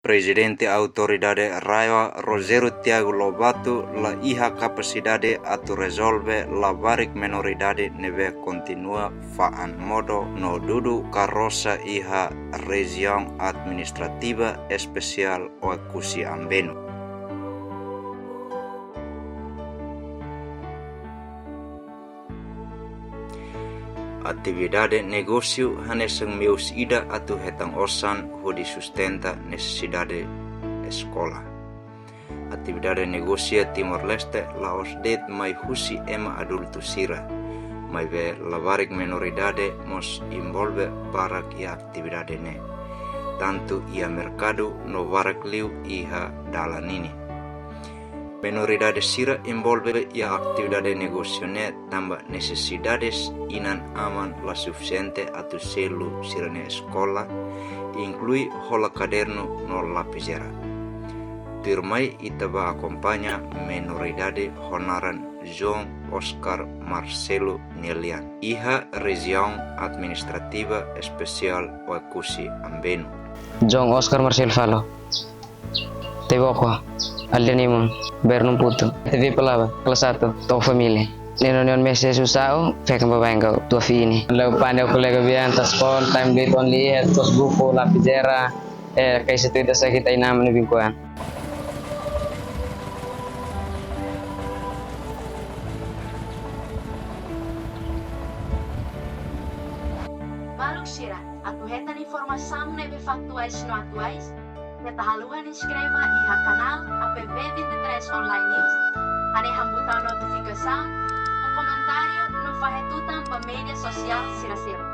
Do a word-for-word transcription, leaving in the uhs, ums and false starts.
Prezidente Autoridade RAEOA, Rogério Tiago Lobato, la iha kapasidade atu rezolve labarik menoridade ne'ebé kontinua fa'an modo no dudu karrosa iha Rejiaun Administrativa Espesiál Oekusi Ambenu. Atividade negósiu hanesan meius ida atu hetan osan hodi sustenta nesesidade eskola. Atividade negósiu Timor-Leste la'ós de'it mai husi ema adultu sira, maibé labarik menoridade mós envolve barak iha atividade ne'e, tantu iha merkadu no barak liu iha dala ninin. Menoridade sira envolve iha atividade negósiu ne'e tanba nesesidades inan-aman la sufisiente atu selu sira-nia eskola, inklui hola kadernu no lapizeira. Tuirmai ita bá akompaña menoridade ho naran João Oscar Marcelo nia lian, iha Rejiaun Administrativa Espesiál Oekusi Ambenu. João Oscar Marcelo falo. Teboko, aldeia Nimon, bairru Nunputu. Tebé palaba, kelas satu, to'o família. Neno neon meses usau, fekan ba bangau, tua fini. Leu pande kolega bian, taskon, time date only, eh, tos buku, lapizeira, eh, kaisa tuita sakit ai nama ne bingkuan. Maluk sira, atu hetan informasaun ne'ebé faktuais no atuais, keta haluha inskreve iha kanál A P V vinte e três Online News, hanehan butaun notifikasaun, no komentáriu, no fahe tutan ba média sosiál sira seluk.